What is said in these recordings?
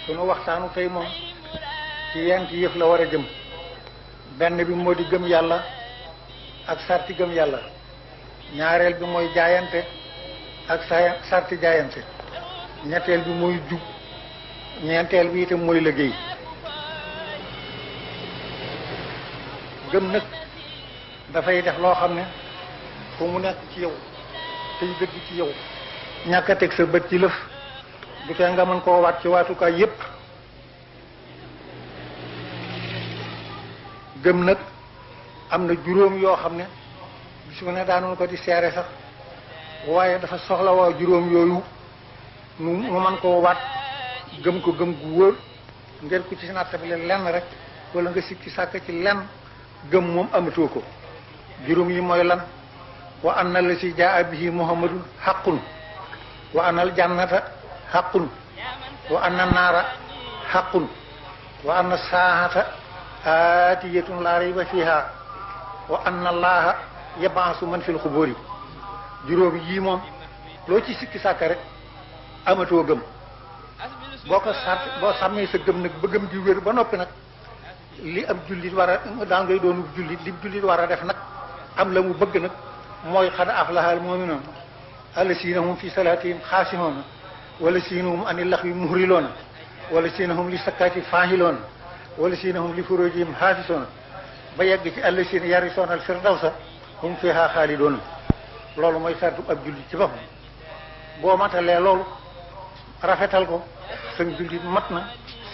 sunu waxtaanu tey moom ci yenti yëf la war a jëm. benn bi moo di gëm yàlla ak sarti gëm yàlla, ñaareel bi mooy jaayante ak sarti jaayante, ñetteel bi mooy jub, ñeenteel bi itam mooy liggéey. gëm nag dafay def loo xam ne fu mu nekk ci yow tey dëgg ci yow, ñàkk a teg sa bët ci lëf du tee nga mën koo waat ci waatukaay yépp. gëm nag am na juróom yoo xam ne bis mu ne daanoon ko di seere sax, waaye dafa soxla waa juróom yooyu nu mën koo waat gëm ko gëm gu wóor, ngeen ku ci nattabile lenn rek wala nga sikki sàkk ci lenn gëm moom amatoo ko. juróom yi mooy lan? wa anna la si jaa bihi muhammadun haqqun, wa anal jannata haqqun, wa anna naara haqqun, wa anna saahata aatiyatun laa rayba fiha, wa anna allaha yab'asu man fil xuburi. juróom yii moom loo ci sikki sàkk rek amatoo gëm. boo sàmmee sa gëm nag ba gëm di wér ba noppi nag li am jullit war a daan ngay doonu jullit li jullit war a def nag am la mu bëgg nag mooy xad aflahal mu'minuun allasiina hum fi salaatihim xaashi'uun wallasiina hum ani laxwi muhriloon wallasiina hum li sakkaati faahiloon wallasiina hum li furuujihim haafisoon ba yegg ci allasiina yarisoona al firdawsa hum fiihaa xaalidoon. loolu mooy sartu ab jullit ci boppam. boo matalee loolu rafetal ko sa jullit mat na,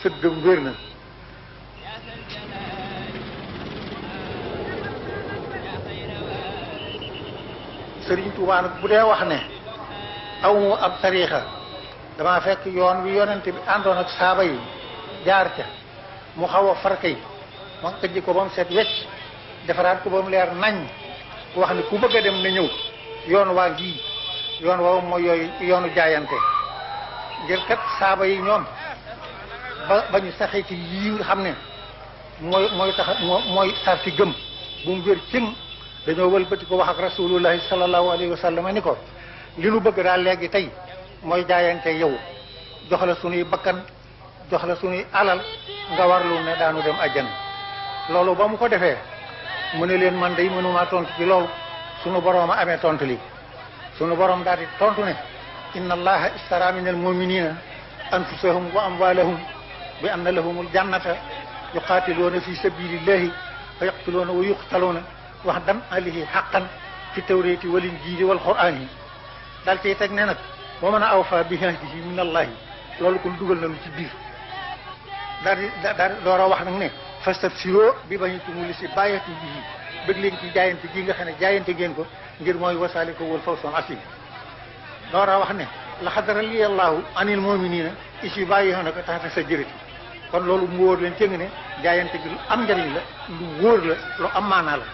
sa gëm wér na. Sëriñ Tuubaa nag bu dee wax ne aw ab tariixa dama fekk yoon wi yonente bi àndoon ak saaba yi jaar ca mu xaw a farkay ma këjji ko ba mu set wecc defaraat ko ba mu leer nañ wax ne ku bëgg a dem na ñëw yoon waa ngi yoon woowu mooy yooyu yoonu jaayante. ngir kat saaba yi ñoom ba ñu saxee ci yii xam ne mooy tax mooy sarti gëm bu mu wér cëng dañoo wëlbati ko wax ak rasulullahi sallallahu alayhi wa sallam ni ko li nu bëgg daal léegi tey mooy jaayante yow, jox la sunuy bakkan, jox la sunuy alal, nga warlu ne daanu dem àjjana. loolu ba mu ko defee mu ne leen man day mënuma tontu ci loolu, sunu borom a amee tontu li. sunu borom daal di tontu ne inna allaha istara min al muminina anfusahum wa amwalahum bi anna lahumul jannata yuqatiluuna fi sabilillahi fa yaqtuluuna wa yuqtaluuna wa'dan alayhi haqqan fi tawrati wal injili wal qur'ani. daal cay teg ne nag wa man awfa bi ahdihi min allahi. loolu kon dugal nañu ci biir. daal di door a wax nag ne fastabsiroo bi bañitumu li si bàyyati bihi, bëgg leen ci jaayante gi nga xam ne jaayante ngeen ko ngir mooy wasaalika wal fawzul asiim. door a wax ne laqad radiyallahu anil mu'minina iz yubayyi'unaka tahta shajarati. kon loolu mu wóor leen cëng ne jaayante gi lu am njariñ la, lu wóor la, lu am maanaa la.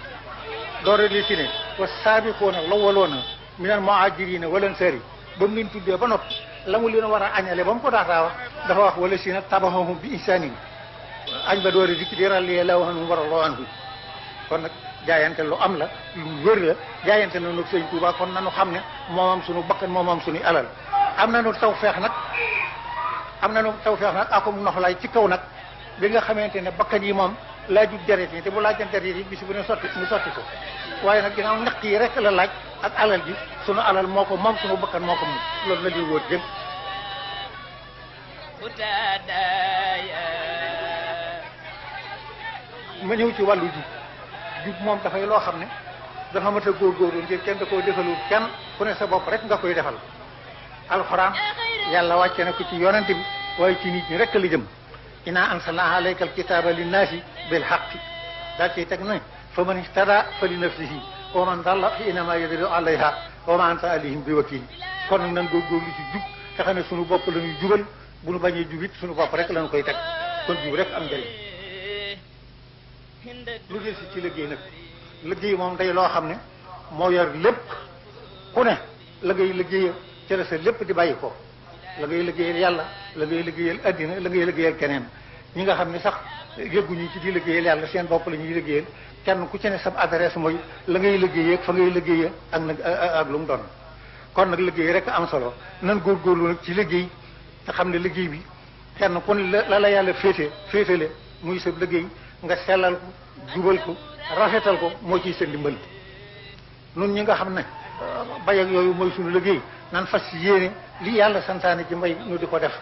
door a li si ne wa saabiquuna al-awwaluuna minal muhaajiriina wal ansaari ba mu leen tuddee ba noppi la mu leen war a añale ba mu ko daataa wax dafa wax wala si na taba'uuhum bi ihsaanin añ ba door a dikk di radiyallahu anhum wa radu anhu. kon nag jaayante lu am la, lu wér la. jaayante na nag Sëñ Tuubaa kon nanu xam ne moomam sunu bakkan moomam sunu alal. am nañu tawfeex nag akum noflaay ci kaw nag bi nga xamante ne bakkan yi moom laaju deret yi te bu laajan deret yi bis bu ne mu sotti ko. waaye nag ginnaaw ñaq yi rek la laaj ak alal ji, sunu alal moo ko moom, sunu bakkan moo ko moom. loolu la ñuy wóor jëm. ma ñëw ci wàllu jub moom dafay loo xam ne dafa mat a góorgóorlu ngir kenn da koo defalul kenn ku ne sa bopp rek nga koy defal. alxuraan yàlla wàcce na ko ci yonente bi waaye ci nit ñi rek la jëm. inna anzalna alayka alkitaba linnaasi bil haqqi. daal ciy teg ne fa man ihtada fa li nafsihi wa man dalla fa innama yadillu alayha wa ma anta alayhim bi wakil. kon nag nan góorgóorlu ci jub te xam ne sunu bopp la ñuy jubal, bu nu bañee jub it sunu bopp rek la ñu koy teg. kon jub rek am njëriñ. lu del si ci liggéey nag, liggéey moom day loo xam ne moo yor lépp ku ne la ngay liggéey ci la sa lépp di bàyyi ko. la ngay liggéeyal yàlla la ngay liggéeyal addina la ngay liggéeyal keneen ñi nga xam ne sax yëgguñu ci di liggéeyal yàlla seen bopp la ñuy liggéeyal kenn ku ci ne sab adresse mooy la ngay liggéeyee fa ngay liggéeyee ak nag ak lu mu doon kon nag liggéey rek am solo nan góorgóorlu nag ci liggéey te xam ne liggéey bi kenn ku ne la yàlla féetale muy sa liggéey nga sellal ko jubal ko rafetal ko moo ciy sa ndimbal nun ñi nga xam ne bay ak yooyu mooy suñu liggéey nan fas yéene li yàlla santaane ci mbay ñu di ko def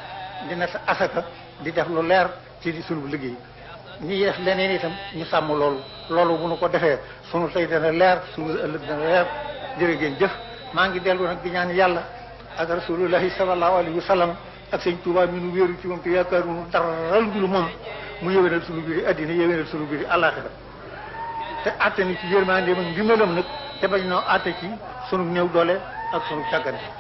di natt asaka di def lu leer ci di suñu liggéey ñi def leneen itam ñu sàmm loolu bu nu ko defee sunu tey dana leer sunu ëllëg dana leer jërë ngeen jëf maa ngi dellu nag di ñaan yàlla ak rasulullahi sallallahu alayhi wa sallam ak sëñ Tuubaa mi nu wéeru ci moom te yaakaarunu dara lu moom mu yéwénal sunu biir addina yéwénal sunu biir àllaaxira te àtte ni ci yërmande ak ndimbalam nag te bañ noo àtte ci sunu néew doole ak sunu càggante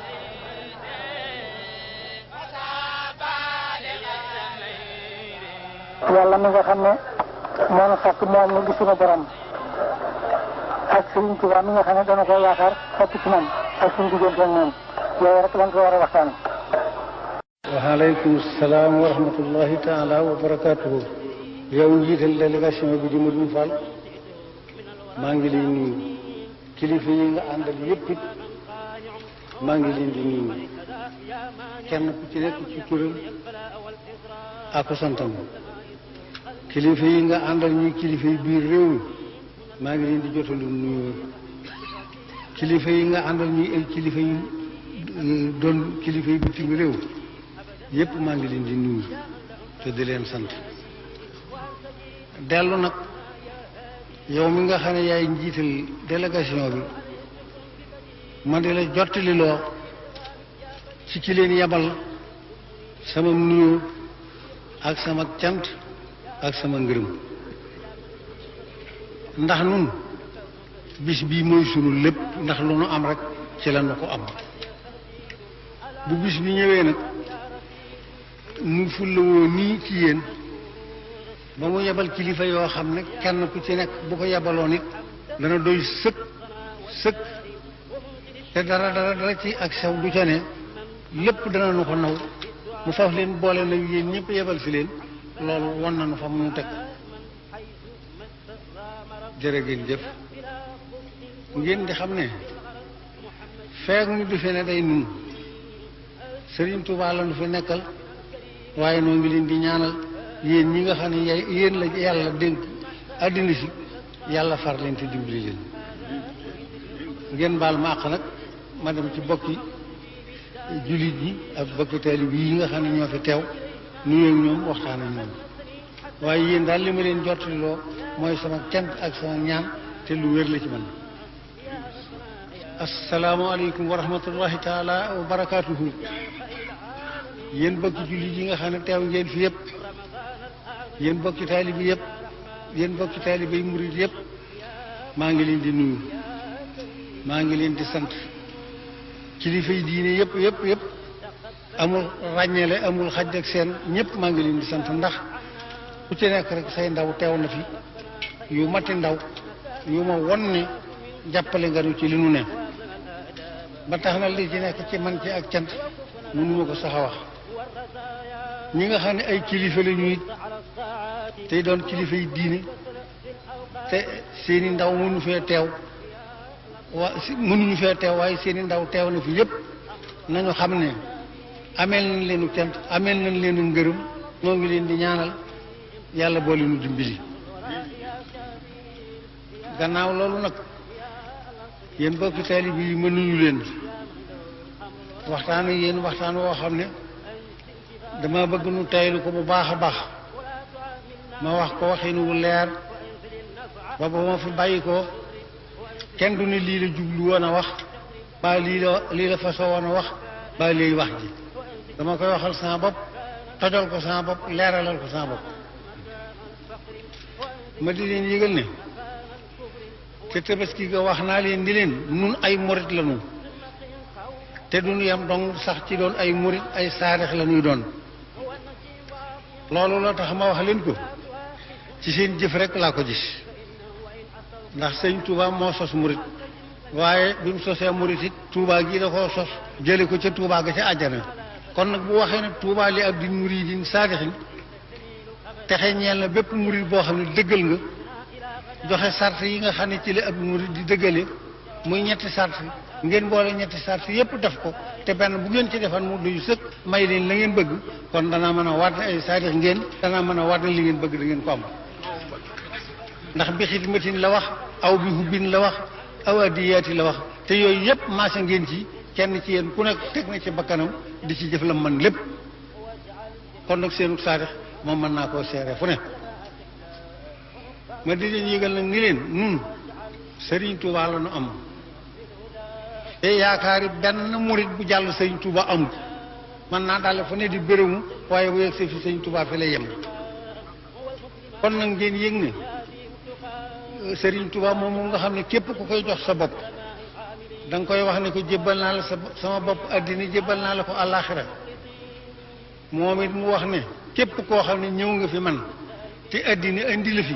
yàlla mi nga xam ne moo nu sàkk moom nu di sunu borom ak Sëriñ Tuubaa mi nga xam ne dana ko yaakaar fekk ci moom ak suñu diggante ak moom yooyu rek lañ ko war a waxtaane. waaleykum salaam wa rahmatullahi taala wa barakaatuhu. yow njiital délégation bi di Modou Fall maa ngi lay nuyu kilifa yi nga àndal yëpp it maa ngi leen di nuyu kenn ku ci nekk ci turam ak santam. kilifa yi nga àndal ñuy kilifa yi biir réew mi maa ngi leen di jotalu nuyoo kilifa yi nga àndal ñuy ay kilifa yu doon kilifa yi bitim réew yépp maa ngi leen di nuyu te di leen sant dellu nag yow mi nga xam ne yaay njiital délégation bi ma di la jottali loo ci ki leen yabal sama nuyoo ak sama cant ak sama ngërëm ndax nun bis bii mooy sunu lépp ndax lu nu am rek ci la nu ko am bu bis bi ñëwee nag nu fullawoo nii ci yéen ba mu yebal kilifa yoo xam ne kenn ku ci nekk bu ko yebaloon it dana doy sëkk te dara ci ak sew du ca ne lépp dana nu ko naw mu faf leen boole nag yéen ñëpp yebal fi leen loolu won nañu fa mu teg jërë ngeen jëf ngeen di xam ne feeg ñu di fi ne day nun Sëriñ Tuubaa la nu fi nekkal waaye noo ngi leen di ñaanal yéen ñi nga xam ne yéen la yàlla dénk àddina si yàlla far leen te dimbali leen ngeen baal ma àq nag ma dem ci bokki jullit yi ak bokki taalib yi nga xam ne ñoo fi teew nuyoo ñoom waxtaan ak ñoom waaye yéen daal li ma leen jottaliloo mooy sama cant ak sama ñaan te lu wér la ci man asalaamaaleykum wa rahmatullahi taala wa barakaatuhu yéen bokki jullit yi nga xam ne teew ngeen fi yëpp yéen bokki taalib yi yëpp yéen bokki taalib yi murid yëpp maa ngi leen di nuyu maa ngi leen di sant kilifa yi diine yëpp amul ràññeele amul xaj ak seen ñëpp maa ngi leen di sant ndax ku ci nekk rek say ndaw teew na fi yu mati ndaw yu ma won ne jàppale nga nu ci li nu ne ba tax na li ci nekk ci man ci ak cant mënuma ko sax a wax ñi nga xam ne ay kilifa la ñuy tey doon kilifa yi diine te seeni ndaw mënuñu fee teew waaye seeni ndaw teew na fi yëpp nañu xam ne ameel nañ leenu cant ameel nañ leenu ngërëm ñoo ngi leen di ñaanal yàlla boole nu dimbali gannaaw loolu nag yéen bokki taalib yi mënuñu leen waxtaan ak yéen waxtaan woo xam ne dama bëgg nu taylu ko bu baax a baax ma wax ko waxin wu leer ba ba ma fi bàyyi ko kenn du ne lii la jublu woon a wax ba lii la fasoo woon a wax ba lii wax ji dama koy waxal sama bopp tojal ko sama bopp leeralal ko sama bopp ma di leen yëgal ne te tabaski ga wax naa leen di leen nun ay murit la ñu te duñu yam dong sax ci doon ay murit ay saarix la ñuy doon loolu la tax ma wax leen ko ci seen jëf rek laa ko gis ndax sëñ Touba moo sos murit waaye bi mu sosee murit it Touba gi da koo sos jële ko ca Touba ga ca àjjana kon nag bu waxee ne Tuubaa li abdin muridin saadixin texe ñeel na bépp murid boo xam ne dëggal nga joxe sart yi nga xam ne ci la ab murid di dëggale muy ñetti sart ngeen boole ñetti sart yépp def ko te benn bu ngeen ci defan mu duyu sëkk may leen la ngeen bëgg kon danaa mën a waat ne ay saadix ngeen danaa mën a waat ne li ngeen bëgg da ngeen ko am ndax bi xidmatin la wax aw bi hubbin la wax aw adiyaati la wax te yooyu yépp maase ngeen ci kenn ci yéen ku nekk teg na ci bakkanam di ci jëf la man lépp kon nag seenu saadix moom mën naa koo seere fu ne ma di leen yëgal nag ni leen nun Sëriñ Tuubaa la nu am te yaakaari benn murit bu jàll Sëriñ Tuubaa amul mën naa daal fu ne di bërëmu waaye bu yegg see fi Sëriñ Tuubaa fi lay yem kon nag ngeen yëg ne Sëriñ Tuubaa moom nga xam ne képp ku koy jox sa bopp da nga koy wax ne ko jébbal naa la sama bopp addina jébbal naa la ko àllaaxira moom it mu wax ne képp koo xam ne ñëw nga fi man te addina indi la fi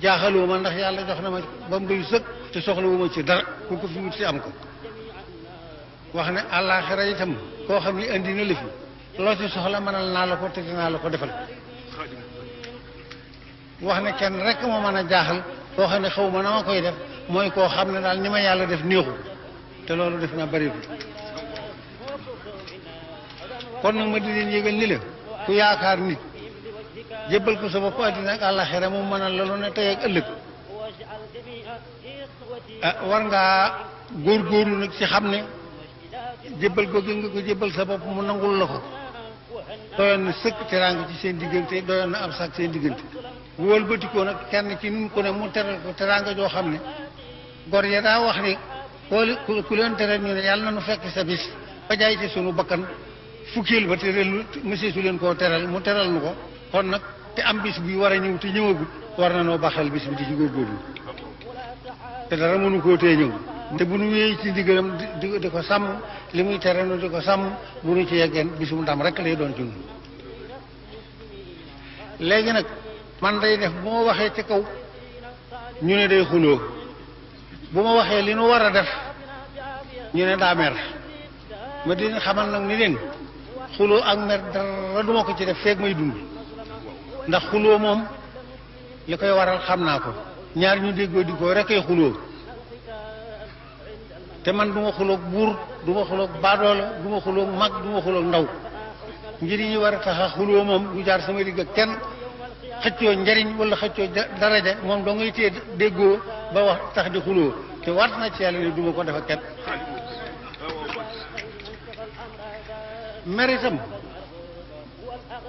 jaaxaloo ma ndax yàlla jox na ma ba mu doy sëkk te soxlawu ma ci dara ku ko fi wut si am ko wax ne àllaaxira itam koo xam ne indi na la fi loo ci soxla mënal naa la ko te dinaa la ko defal wax ne kenn rek moo mën a jaaxal koo xam ne xaw ma na ma koy def mooy koo xam ne daal ni ma yàlla def néexu te loolu def naa bëri kon nag ma di leen yëgal ni la ku yaakaar nit jébbal ko sa bopp àddina ak àllaxira mu mënal la lu ne tey ak ëllëg war ngaa góorgóorlu nag ci xam ne jébbal ko gi nga ko jébbal sa bopp mu nangul la ko doyoon na sëkk teraanga ci seen diggante doyoon na am sax seen diggante wëlbatikoo nag kenn ci nun ko ne mu teral ko teraanga joo xam ne gor ya daa wax ne ku leen teral ñu ne yàlla na nu fekk sa bis ba jaay ci sunu bakkan fukkeel ba teral monsieur su leen koo teral mu teral nu ko kon nag te am bis bi war a ñëw te ñëwagut war na noo baxal bis bi di ci góorgóorlu te dara mënu koo tee ñëw te bu nu wéy ci diggalam di ko sàmm li muy tere nu di ko sàmm bu nu ci yeggeen bisu ndam rek lay doon ci ñun léegi nag man day def bu ma waxee ci kaw ñu ne day xuloo bu ma waxee li nu war a def ñu ne daa mer ma di xamal nag ni leen xuloo ak mer dara duma ko ci def feeg may dund ndax xuloo moom li koy waral xam naa ko ñaar ñu déggoo di ko rek ay xuloo te man du ma xuloog buur du ma xuloog baadoola du ma xuloog mag du ma xuloog ndaw ngir yi war a tax a xuloo moom du jaar sama digg ak kenn xëccoo njariñ wala xëccoo daraja moom doo ngay téye déggoo ba wax tax di xuloo te waat na ci yàlla ne du ma ko def ak kenn mer itam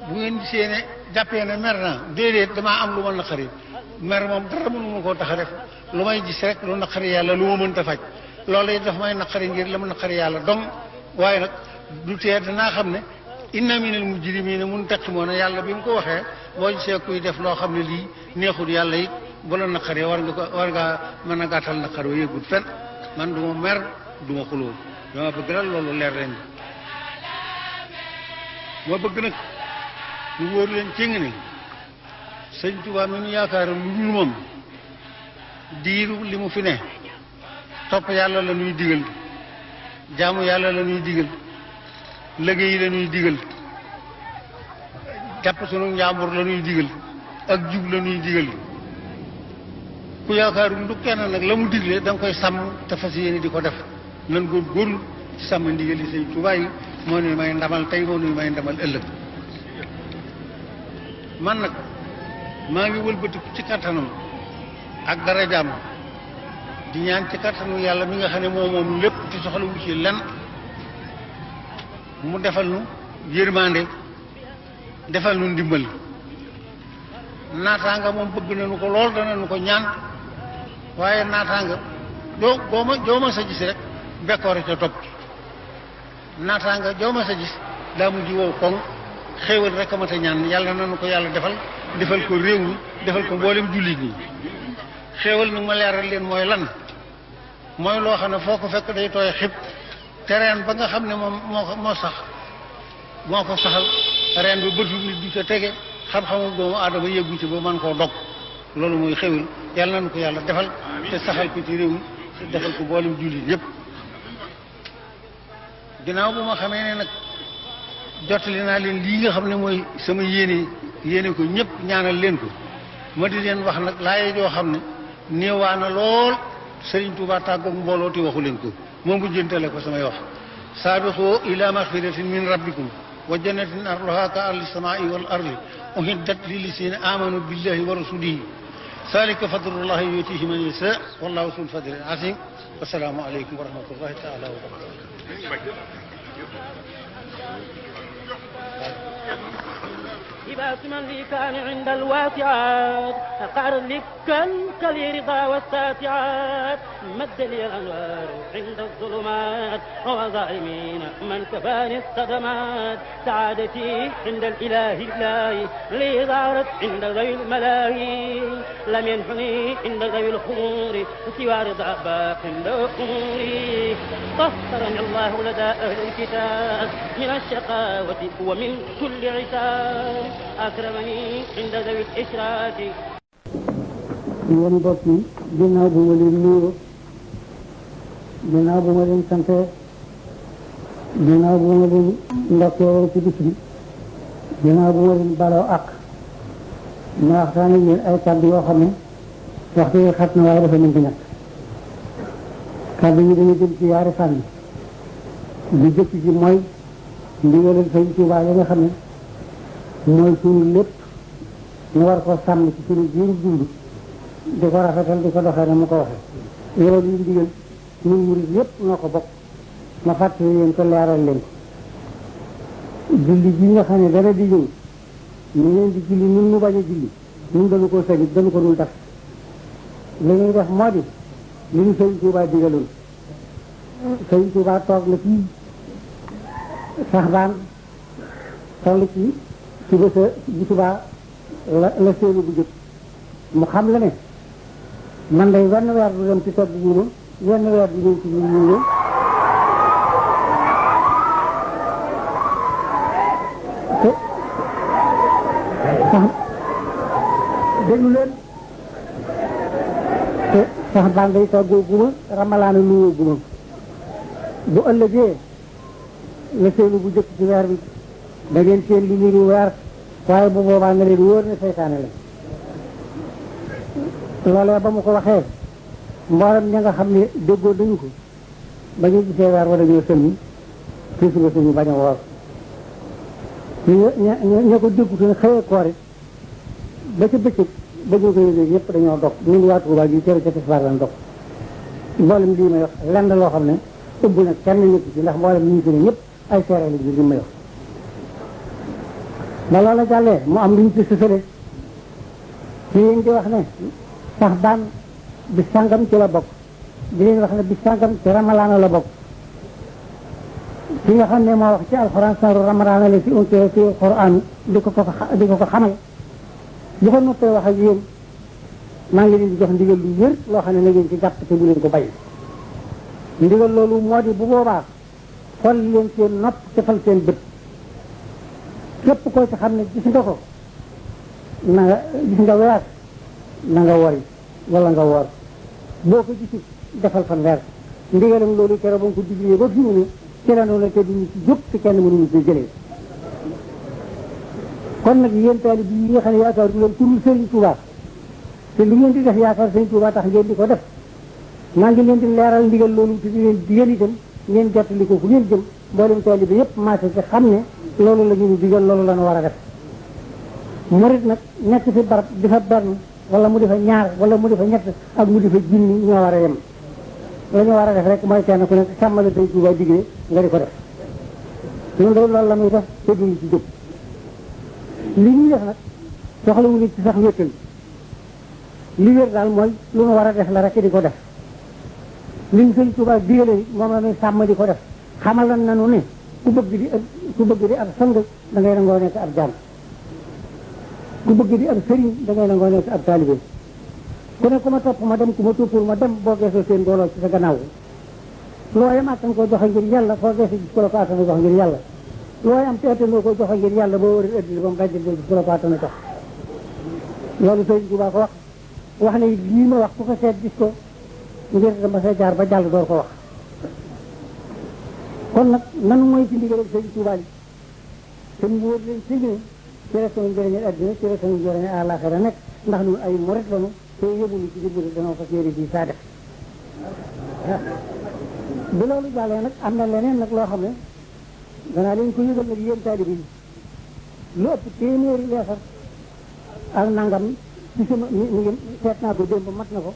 bu ngeen gisee ne jàppee ne mer naa déedéet damaa am lu ma naqari mer moom dara mënu ma koo tax a def lu may gis rek lu naqari yàlla lu ma mënta faj loolu it daf may naqari ngir la ma naqari yàlla dong waaye nag du tee danaa xam ne inna minal mujrimina muntaqimoon yàlla bi mu ko waxee boo gisee kuy def loo xam ne lii neexul yàlla it bu la naqaree war ngaa mën a gàttal naqar wa yëggut fen man du ma mer du ma xuloo dama bëgg nag loolu leer leen ma bëgg nag ñu wóor leen ci nga ne sëñ Tuubaa mi nu yaakaar lu dul moom diiru li mu fi ne topp yàlla la ñuy digal jaamu yàlla la ñuy digal liggéey la ñuy digal jàpp sunu njàmbur la ñuy digal ak jub la ñuy digal ku yaakaaru du kenn nag la mu digle da nga koy sàmm te fas yéene di ko def nan góorgóorlu ci sàmm ndigal yi sëñ Tuubaa yi moo nuy may ndamal tey moo nuy may ndamal ëllëg man nag maa ngi wëlbatiku ci kattanam ak darajaam di ñaan ci kattanu yàlla mi nga xam ne moom lépp ci soxla wu ci lenn mu defal nu yërmande defal nu ndimbal naataanga moom bëgg nañu ko lool danañu ko ñaan waaye naataanga joo ma sa gis rek bekkoore ca topp naataanga joo ma sa gis daa mujj wow koŋ xéewal rek a mat a ñaan yàlla nañu ko yàlla defal ko réew mi defal ko mboolem jullit ñi xéewal nag ma leeral leen mooy lan mooy loo xam ne foo ko fekk day tooy xib te reen ba nga xam ne moom moo sax moo ko saxal reen ba bëtu nit du ca tege xam-xamu doomu aadama yëggu ci ba man koo dog loolu mooy xéwal yàlla nañu ko yàlla defal te saxal ko ci réew mi te defal ko mboolem jullit yépp ginnaaw bu ma xamee ne nag jottali naa leen lii nga xam ne mooy sama yéene ko ñëpp ñaanal leen ko ma di leen wax nag laaye joo xam ne néewaa na lool Sëriñ Tuubaa tàggoog mbooloo te waxu leen ko moom bu jëntale ko samay wax saabiqu ila maxfiratin min rabbikum wa jannatin arduha ka ardi samaa'i wal ardi uhiddat lillazina amanu billahi wa rasulihi zalika fadlullahi yutihi man yasha wallahu zul fadlil azim wassalaamu aleykum wa rahmatullahi taala wa barakatuh إباس من لي كان عند الواسعات أقعر لكا كلي رضا والساتعات مد لي الأنوار عند الظلمات وظالمين من كفاني الصدمات سعادتي عند الإله الله لي ظهرت عند ذوي الملاهي لم ينحني عند ذوي الخمور سوى رضا باق عند أموري طهرني الله لدى أهل الكتاب من الشقاوة ومن كل عتاب أكرمني عند ذوي الإشراك yéen mbokk yi ginnaaw bu ma leen nuyoo ginnaaw bu ma leen sante ginnaaw bu ma leen ndokkee ci bis bi ginnaaw bu ma leen baloo ak ma waxtaane yéen ay kàddu yoo xam ne waxtu yi xat na waaye dafa mën di ñàkk kàddu yi dañu jëm ci yaari fànn bi jëkk ji mooy ndigalal Sëñ Tuubaa yi nga xam ne mooy suñu lépp ñu war ko sàmm ci suñu jiiru dund di ko rafetal di ko doxee na mu ko waxee loolu yu ndigal ñun murid yépp noo ko bokk ma fàttali leen ko leeral leen ko julli ji nga xam ne dara di ñëw ñu leen di julli ñun ñu bañ a julli ñun dañu ko sañit dañu ko dul def li ñuy def moo di li ñu Sëñ Tuubaa digaloon Sëñ Tuubaa toog na fii sax baan toll ci bés bu subaa la séenu bu jëkk mu xam la ne man day wenn weer du dem ci togg ñu wenn weer di ñëw ci ñun ñu te sax déglu leen te sax baan day toggoo guma ramalaana nuyoo guma bu ëllëgee la séenu bu jëkk ci weer bi da ngeen seen lu niru weer waaye bu boobaa nga leen wóor ne seytaane la loolee ba mu ko waxee mboolem ña nga xam ne déggoo dañu ko ba ñu gisee weer wa dañoo sëlmi te suba suñu bañ a woor ña ko déggutoon xëyee koor it ba ca bëccëg ba ñu ko yëgee ñëpp dañoo dog ñun waa Tuubaa gi cere ca tisbaar lan dog mboolem lii may wax lenn loo xam ne ëbb na kenn ñëpp ci ndax mboolem ñu fi ne ñëpp ay seere la li may wax ba loola jàllee mu am lu ñu ci sësale ci yéen di wax ne sax baan bis sàngam ci la bokk di leen wax ne bis sàngam ci ramalaana la bokk ki nga xam ne moo wax ci alxuraan saru ramalaana la ci unkee ci alxuraan di ko xamal bu ko noppee wax ak yéen maa ngi leen di jox ndigal lu wér loo xam ne na ngeen ci jàpp te bu leen ko bay ndigal loolu moo di bu boobaa xool leen seen nopp defal seen bët képp koo ci xam ne gis nga ko na nga gis nga weer na nga wori wala nga woor boo ko gisul defal fan weer ndigalam loolu keroog ba nga ko diglee ba fi mu ne ci la noonu te duñu ci jóg te kenn mënuñu ci jëlee kon nag yéen taalib yi nga xam ne yaakaar du leen turul Sëriñ Tuubaa te lu ngeen di def yaakaar Sëriñ Tuubaa tax ngeen di ko def maa ngi leen di leeral ndigal loolu te di leen digal itam ngeen jottali ko fu ngeen jëm mboolem taalib bi yëpp maase ci xam ne loolu la ñu digal loolu la ñu war a def murit nag nekk fi barab di fa benn wala mu di fa ñaar wala mu di fa ñett ak mu di fa junni ñoo war a yem la ñu war a def rek mooy kenn ku nekk sàmmala Sëñ Tuubaa diglee nga di ko def ñun de loolu la muy def te duñu ci jóg li ñuy def nag soxlawu nit ci sax wéttal li wér daal mooy lu ñu war a def la rek di ko def li ñu Sëñ Tuubaa digale moom la ñuy sàmm di ko def xamal nañu ne ku bëgg di ab sang da ngay nangoo nekk ab jaam ku bëgg di ab sëriñ da ngay nangoo nekk ab taalibe ku ne ku ma topp ma dem ku ma toppul ma dem boo geesoo seen mbooloo ci sa gannaaw looy am attan koo joxe ngir yàlla foo geesoo gis ku la ko attan jox ngir yàlla looy am te attanoo koo joxe ngir yàlla boo war a ëddil ba mu dajjal gis ku la ko attan jox loolu Sëriñ Tuubaa ko wax ne lii ma wax ku ko seet gis ko ngir dama sa jaar ba jàll door ko wax kon nag nanu mooy ci ndigal Sëriñ Tuubaa li te mu wóor leen ci ne ci la sunu njëriñu adduna ci la sunu njëriñu àllaaxira nekk ndax ñun ay murit lañu te yëguñu ci biir danoo fas yéene ci saa def bi loolu jàllee nag am na leneen nag loo xam ne danaa leen ko yëgal nag yéen taalibe yi lu ëpp téeméeri leesar ak nangam ci sama mi ngi seet naa ko démb mat na ko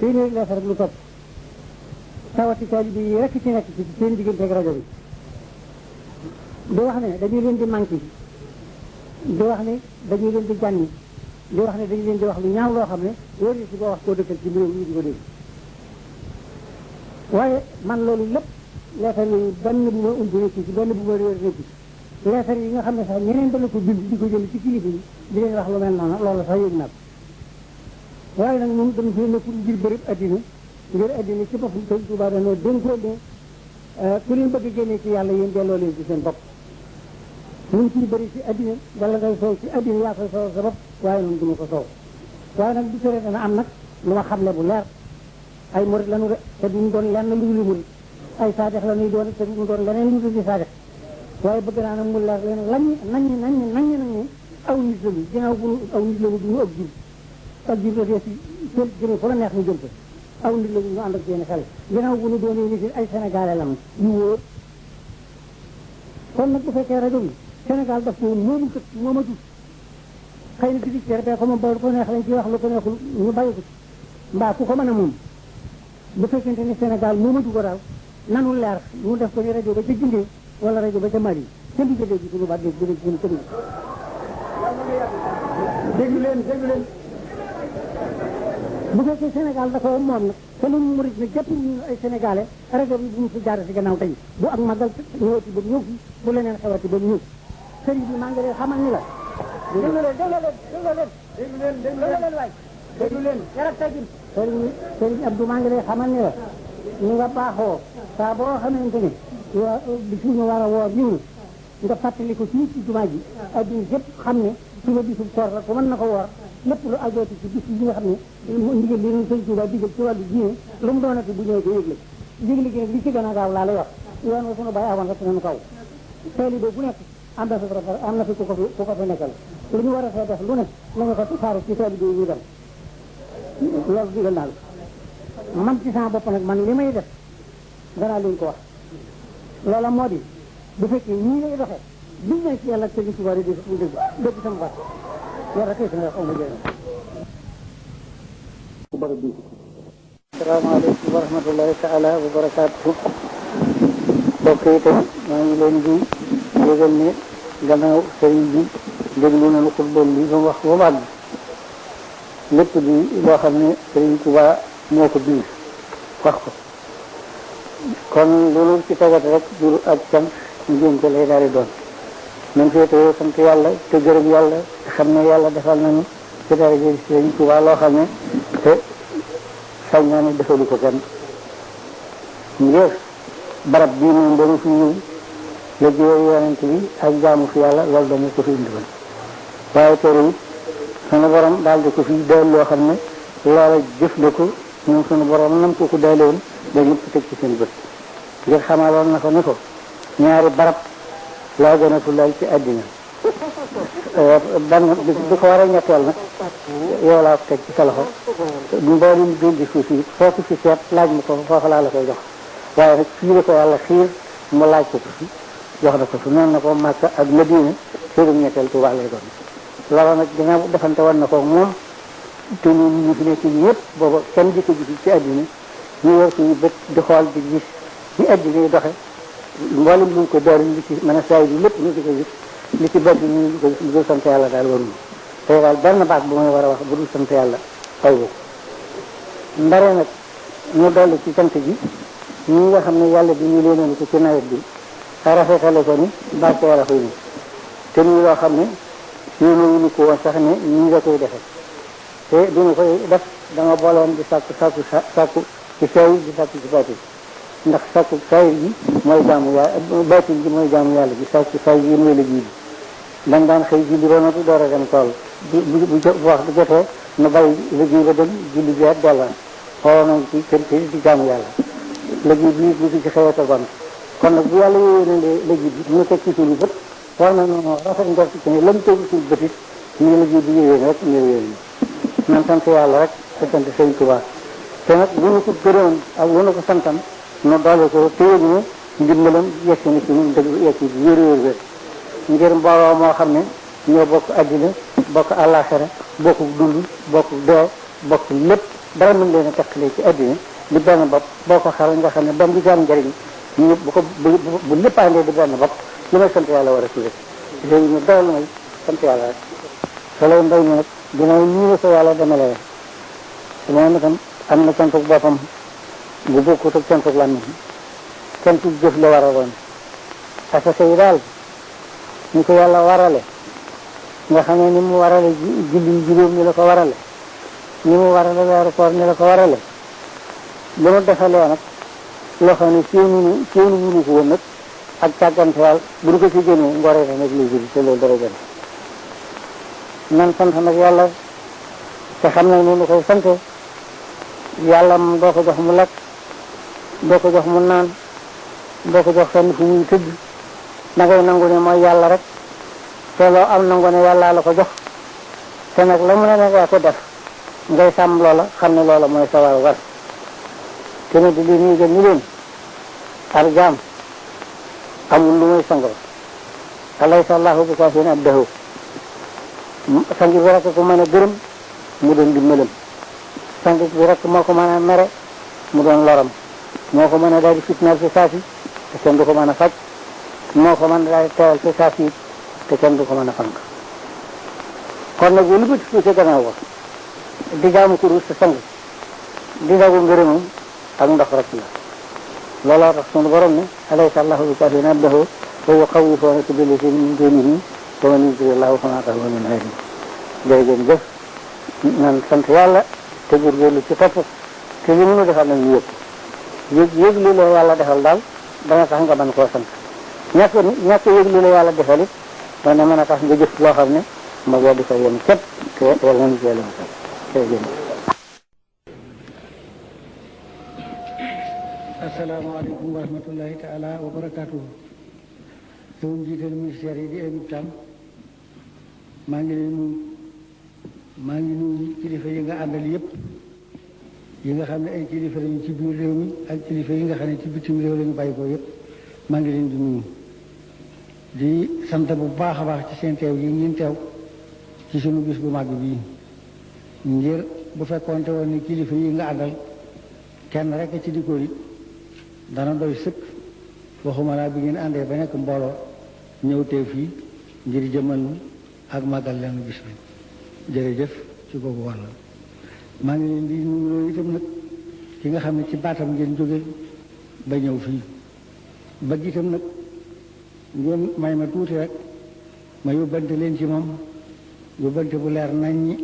téeméeri leesar ak lu topp tawati taalibe yi rekk ci nekk ci seen diggante ak rajo bi di wax ne dañuy leen di manqué di wax ne dañuy leen di jànni di wax ne dañu leen di wax lu ñaaw loo xam ne wóor si boo wax koo dëkkal ci réew mi di ko dégg waaye man loolu lépp leetar yooyu benn bu ma ump nekk ci benn bu ma réer nekk ci leetar yi nga xam ne sax ñeneen dana ko bind di ko jël ci kilifa yi di leen wax lu mel noonu loolu sax yëg naa ko waaye nag moom dañ fee nekkul ngir bërëb addina ngir addina ci boppam Sëñ Tuubaa dañoo dénkoo ne ku leen bëgg a génnee ci yàlla yéen delloo leen ci seen bopp ñun ciy bëri ci addina wala ngay soow ci addina yaa koy soow sa bopp waaye noonu duma ko soow waaye nag du tere dana am nag lu ma xamle bu leer ay murit lañu de te duñ doon lenn lu dul murit ay saadex la ñuy doon te duñ doon leneen lu dul di saadex waaye bëgg naa nag mu leer leen nañ ne aw nit lañu ginnaaw bu aw nit lañu duñu ak jur la dee si jël jëme fa la neex ñu jël ko aw nit lañu ñu ànd ak seen xel ginnaaw bu ñu doonee nit ay sénégalais lañu yu wóor kon nag bu fekkee rajo bi Sénégal daf ko moomu kat moomatu xëy na di bee ko moom ba ko neex lañ ci wax lu ko neexul ñu bàyyi ko mbaa ku ko mën a moom bu fekkente ni Sénégal moomatu ko daal nanu leer mu def ko ni rajo ba ca Gindee wala rajo ba ca Mali ca digg dégg suñu baat dégg suñu commune déglu leen bu fekkee Sénégal da ko moom nag te nun murit nag jàpp ñu ay sénégalais rajo bi bu ñu fi jaar si gannaaw tey bu ak magal ñëwati ba ñëw fi bu leneen xewati ba ñëw sëriñ bi maa ngi lay xamal ni la déglu leen waay déglu leen yarak tegin sëriñ Abdou maa ngi lay xamal ni la ñu nga baaxoo saa boo xamante ne bi suñu war a woor ñëw na nga fàttali ko fii ci jumaa ji adduna yëpp xam ne suba bisub koor la ko mën na ko woor lépp lu ajooti ci bis yi nga xam ne ndigal li ñu Sëñ Tuubaa digal ci wàllu diine lu mu doonati bu ñëwee ko yëgle yëgle gi nag li ci gën a gaaw laa lay wax yoon wa sunu bàyyi awoon rek nañu kaw taalibe bu nekk am na fi ku ko fi nekkal lu ñu war a fee def lu ne nañu ko tasaare ci taalibe yi ñu dem loolu digal naa la man ci sama bopp nag man li may def danaa leen ko wax loola moo di bu fekkee ñii lay doxee biñ ne ci yàlla ak Sëñ Tuubaa di dégg sama baat yàlla kay nga xaw ma jëriñ asalaamaaleykum wa rahmatullahi taala wa barakaatuhu mbokk yi tey maa ngi leen di yëgal ne gannaaw sëriñ bi déglu nañu xutba bi ba mu wax ba màgg lépp di loo xam ne Sëriñ Tuubaa moo ko bind wax ko kon loolu ci tegat rek jur ak cant njënte lay daal di doon nañ féetewoo sant yàlla te gërëm yàlla te xam ne yàlla defal nañu ci daraja Sëriñ Tuubaa loo xam ne te sañ naa ne defalu ko kenn ngir barab bii moom dañu fi ñëw liggéey yonent bi ak jaamu fi yàlla loolu dañu ko fi indi woon waaye tere it sunu borom daal di ko fi dool loo xam ne loola jëf la ko ñoom sunu borom nam ko daale woon ba ñëpp teg ci seen bët ngir xamaloon na ko ni ko ñaari barab laa gën a fulal ci àddina ban bi ko war a ñetteel nag yow laa ko teg ci sa loxo mboolem bindi suuf yi foo ko fi seet laaj ma ko foofu laa la koy jox waaye nag fii la ko yàlla xiir mu laaj ko fi jox na ko fi noonu na ko Makka ak Madina séerum ñetteel Tuubaa lay doon loolu nag dina defante woon na ko moom te ñun ñu fi nekk ñëpp booba kenn di ko gis ci àddina ñu yor suñu bët di xool di gis ni àddina yi doxe mboolem luñ ko door li ci mën a saay bi lépp ñu di ko gis li ci bëgg ñu di ko gis lu dul sant yàlla daal waruñu tey daal benn baat bu may war a wax bu dul sant yàlla xaw ko ndare nag ñu dolli ci sant ji ñi nga xam ne yàlla bi ñu leen ko ci nawet bi rafetale ko ni barkeela xuy ni te ñu loo xam ne yéenewuñu ko woon sax ne ñii nga koy defe te duñu koy def danga booloon di sàkku ci saay di sàkku ci baatin ndax sàkku saay ji mooy jaamu yàlla baatin ji mooy jaamu yàlla bi sàkku saay ji mooy liggéey bi dañ daan xëy julli ba noppi door a dem tool bu wax bu jotee nu bàyyi liggéey ba dem julli bi ak dellaan xooloo nañ ci kër di jaamu yàlla liggéey bi lu ci xëyee ko gon kon nag bu yàlla yooyu ne liggéey bi ñu teg ci suñu bët war na noonu rafet njort ci ne lam tegu suñu bëtit ñu liggéey bi yéwéen rek ñu yéwéen nan sant yàlla rek te sant sëñ Tuubaa te nag bu nu ko gërëmoon ak bu nu ko santam nu doole ko te yëg ne ndimbalam yegg na ci ñun dëgg yegg ci wér ngir mbooloo moo xam ne ñoo bokk àddina bokk àllaaxira bokk dund bokk dee bokk lépp dara mën leen a teqalee ci àddina di benn bopp boo ko xaral nga xam ne doom bi ci am njëriñ ñu bu lépp àndee di benn bopp li may sant yàlla war a tuddee léegi ñu doyal mooy sant yàlla rek solo mbay mi nag dina ñu la ko yàlla demalee moom itam am na cantuk boppam bu bokkut ak cantuk làmmiñ cantuk jëf la war a doon asaka yi daal ñu ko yàlla warale nga xam ne ni mu warale julli juróom ni la ko warale ni mu warale weeru koor ni la ko warale li mu defalee nag loo xam ne séenu wunu ko woon nag ak càggante daal bu ñu ko ci génnee ngoree nag léegi te loolu dara gën nan sant nag yàlla te xam nag ni koy sante yàlla moom doo ko jox mu lekk doo ko jox mu naan doo ko jox fenn fu muy tëdd da ngay nangu ne mooy yàlla rek te loo am nangu ne yàlla la ko jox te nag la mu ne nag yaa ko def ngay sàmm loola xam ne loola mooy sa war te ne di li nii gën ni leen ar jaam amul lu muy sangoo alaysa allahu bi kaafin abdahu sang bi rek ko mën a gërëm mu doon dimbalam sang bi rek moo ko mën a mere mu doon loram moo ko mën a daal di fitnaal ci saasi te kenn du ko mën a faj moo ko mën a daal di teewal ci saasi te kenn du ko mën a fank kon nag lu bëgg ci gannaaw wax di jaamu kurus te sang di dagu ngërëmam ak ndox rek la looloo tax sunu borom ne alaysa allahu bi kaafin abdahu wa yuxawwifunaka billaziina min duunihi wa man yudlil Allahu famaa lahu min haadin jërëjëf nan sant yàlla te góorgóorlu ci topp te li mënu defal nañ ñu yëg li la yàlla defal daal dana tax nga mën koo sant ñàkk yëg li la yàlla defal it dana mën a tax nga jëf loo xam ne ma boo di ko yem képp te yàlla nañu ci yàlla musal jërëjëf. asalaamaaleykum wa rahmatullahi taala wa barakaatuhu. yow njiital ministère yi di Habib Thiam maa ngi nuyu kilifa yi nga àndal yëpp yi nga xam ne ay kilifa lañu ci biir réew mi ak kilifa yi nga xam ne ci bitim réew lañu bàyyi ko yëpp maa ngi leen di nuyu di sant bu baax a baax ci seen teew yi ngeen teew ci sunu bis bu màgg bii ngir bu fekkoonte woon ni kilifa yi nga àndal kenn rek ci dikkoor yi dana doy sëkk waxuma laa bi ngeen àndee ba nekk mbooloo ñëw teew fii ngir jëmal ak màggal leen bis bi jërëjëf ci boobu wàll maa ngi leen di nuyu loolu itam nag ki nga xam ne ci baatam ngeen jóge ba ñëw fii bëgg itam nag ngeen may ma tuuti rek ma yóbbante leen ci moom yóbbante bu leer nañ ñi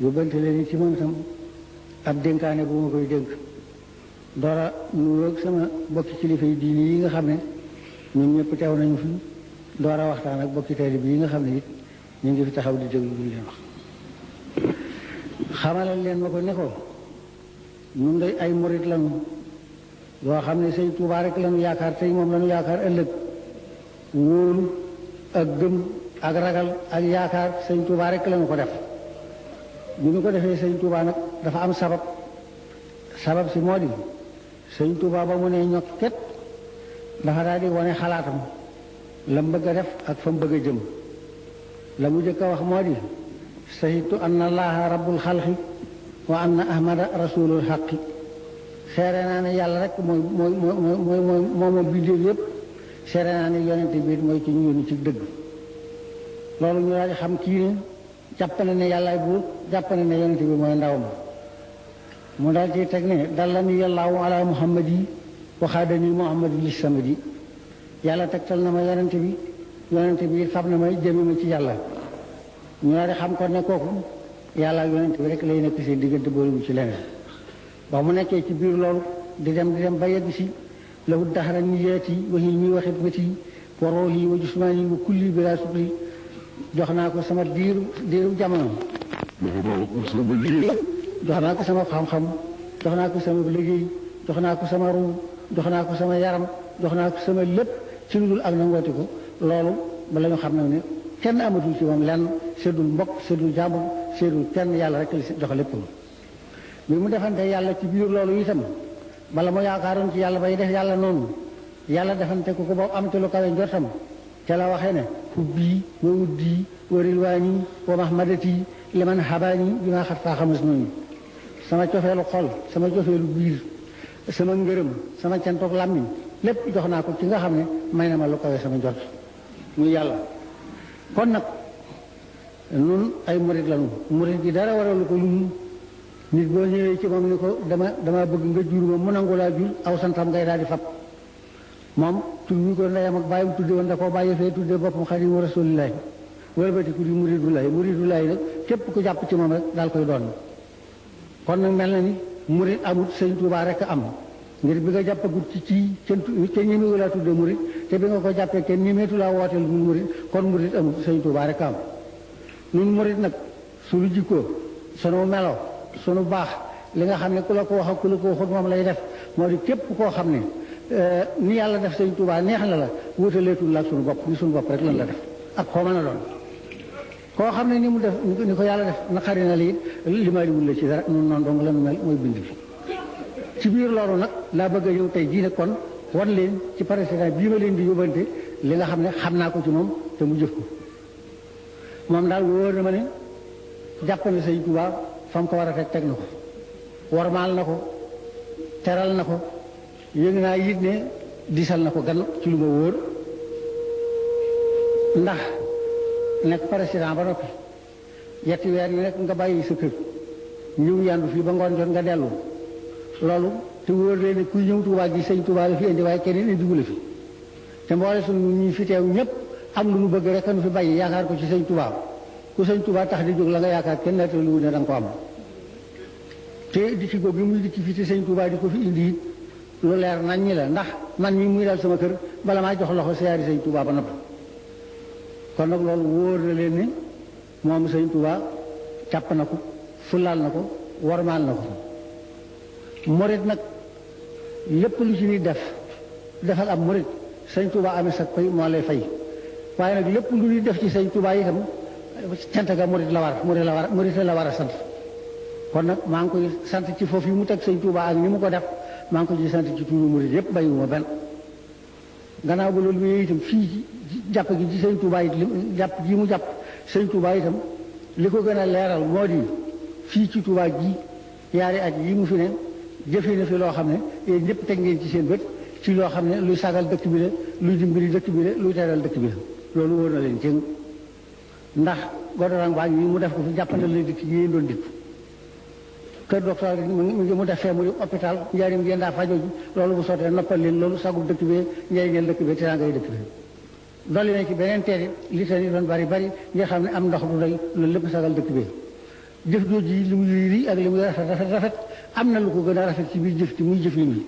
yóbbante leen ci moom itam ab dénkaane bu ma koy dénk doora nuyoog sama bokki kilifa yi diini yi nga xam ne ñun ñëpp teew nañu fi doora waxtaan ak bokki taalibe yi nga xam ne it ñu ngi fi taxaw di déglu lu leen wax xamalal leen ma ko ne ko ñun day ay murit lañu yoo xam ne Sëñ Tuubaa rek lañu yaakaar tey moom lañu yaakaar ëllëg wóolu ak gëm ak ragal ak yaakaar Sëñ Tuubaa rek lañu ko def bi ñu ko defee Sëñ Tuubaa nag dafa am sabab si moo di Sëñ Tuubaa ba mu ne ñokket dafa daal di wane xalaatam la mu bëgg a def ak fa mu bëgg a jëm la mu jëkk a wax moo di sahitu anna allaha rabbul xalqi wa anna ahmada rasulul xaqi seere naa ne yàlla rek mooy bindéef yépp seere naa ne yonente bi mooy ki ñu yónni ci dëgg loolu ñu daal di xam kii ne jàpp na ne yàllaay buur jàpp na ne yonente bi mooy ndawam mu daal ci teg ne dallani yàllaahu ala muhammadi waxaadani muhammadi li samadi yàlla tegtal na ma yonente bi fab na ma jëme ma ci yàlla ñu daal di xam ko ne kooku yàlla ak yonente bi rek lay nekk seen diggante boolu ci leneen ba mu nekkee ci biir loolu di dem ba yegg si lahu daxara niyaati wa hilmi wa xidmati wa ruuhi wa jismaani wa kulli bila sukri jox naa ko sama diiru jamono jox naa ko sama xam-xam jox naa ko sama liggéey jox naa ko sama ruu jox naa ko sama yaram jox naa ko sama lépp ci lu dul ak nangoote ko loolu bala ñu xam ne kenn amatul ci moom lenn seddul mbokk seddul jàmbur seddul kenn yàlla rek la jox lépp bi mu defante yàlla ci biir loolu itam bala mu yaakaaroon ci yàlla bay def yàlla noonu yàlla defante ko ba am ci lu kawe njortam ca la waxee ne hubbii wa wuddii wa rilwaanii wa mahmadati liman habaani bi ma xat faa xamas noonu sama cofeelu xol sama cofeelu biir sama ngërëm sama cantoog làmmiñ lépp jox naa ko ci nga xam ne may na ma lu kawe sama njort muy yàlla kon nag nun ay murit lañu murit gi dara waralu ko lu nit boo ñëwee ci moom ni ko dama bëgg nga jur ma mu nangu laa jur aw santam ngay daal di fab moom tur ñu ko ndeyam ak bàyyam tudde woon da koo bàyyi fee tudde boppam xadimu rasulillahi wëlbati ku di muridulahi nag képp ku jàpp ci moom rek daal koy doon kon nag mel na ni murid amut sëñ Tuubaa rek am ngir bi nga jàppagut ci kenn ñemewu laa tudde murid te bi nga ko jàppee kenn ñemeetu laa wooteel mu murid kon murid amut sëñ Tuubaa rek am nun murid nag suñu jikkoo sunu melo sunu baax li nga xam ne ku la ko wax ak ku la ko waxut moom lay def moo di képp koo xam ne ni yàlla def sëñ Tuubaa neex na la wutaleetul la ak sunu bopp ni sunu bopp rek lan la def ak koo mën a doon koo xam ne ni mu def ni ko yàlla def naqari na lii limaaliwul la ci dara nun noonu dong la nu mel mooy bind bi ci biir loolu nag laa bëgg a ñëw tey jii ne kon wan leen ci président bii ma leen di yóbbante li nga xam ne xam naa ko ci moom te mu jëf ko moom daal wóor na ma ne jàpp na sëñ Tuubaa fa mu ko war a teg na ko warmaal na ko teral na ko yëg naa yit ne disal na ko gan ci lu ma wóor ndax nekk président ba noppi yetti weer yi nekk nga bàyyi sa kër ñëw yandu fii ba ngoon jot nga dellu loolu te wóor leen ne kuy ñëw Tuubaa gi sëñ Tuubaa la fi indi waaye keneen indiwu la fi te mboole sunu ñi fi teew ñëpp am lu nu bëgg rek nu fi bàyyi yaakaar ko ci sëñ Tuubaa ku sëñ Tuubaa tax di jóg la nga yaakaar kenn naata lu ne da nga ko am te di ci góob bi muy dikki fii te sëñ Tuubaa di ko fi indi it lu leer nañ ñi la ndax man mi muy dal sama kër bala maa jox loxo siyaari sëñ Tuubaa ba noppi kon nag loolu wóor na leen ne moom sëñ Tuubaa jàpp na ko fulaal na ko warmaal na ko murit nag lépp lu ci nit defal am murit sëñ Tuubaa amee sa pay moo lay fay waaye nag lépp lu ñuy def ci sëñ Tuubaa itam cant ga murit la war a sant kon nag maa ngi koy sant ci foofu yi mu teg sëñ Tuubaa ak ni mu ko def maa ngi ko ci sant ci tuuru murit yëpp bàyyiwuma benn gannaaw ba loolu mu itam fii jàpp gi ci sëñ Tuubaa it jàpp gi mu jàpp sëñ Tuubaa itam li ko gën a leeral moo di fii ci Tuubaa ji yaari at yi mu fi ne jëfee na fi loo xam ne yéen ñëpp teg ngeen ci seen bët ci loo xam ne luy sagal dëkk bi la luy dimbali dëkk bi la luy teral dëkk bi la loolu wóor na leen jëng ndax godorang baa ngi mu def ko fi jàppandal la dikk yéen doon dikk kër docteur mu def fee mu di hôpital njaarim ngeen daa fajo ji loolu bu sottee noppal leen loolu sagub dëkk bi njëriñ ngeen dëkk bi te ngay dëkk bi dolli nañ ci beneen teeri li te ni doon bari nga xam ne am ndox du doy loolu lépp sagal dëkk bi jëf jooju yi li muy rii ak li muy rafet am na lu ko gën a rafet ci biir jëf ci muy jëf yi nii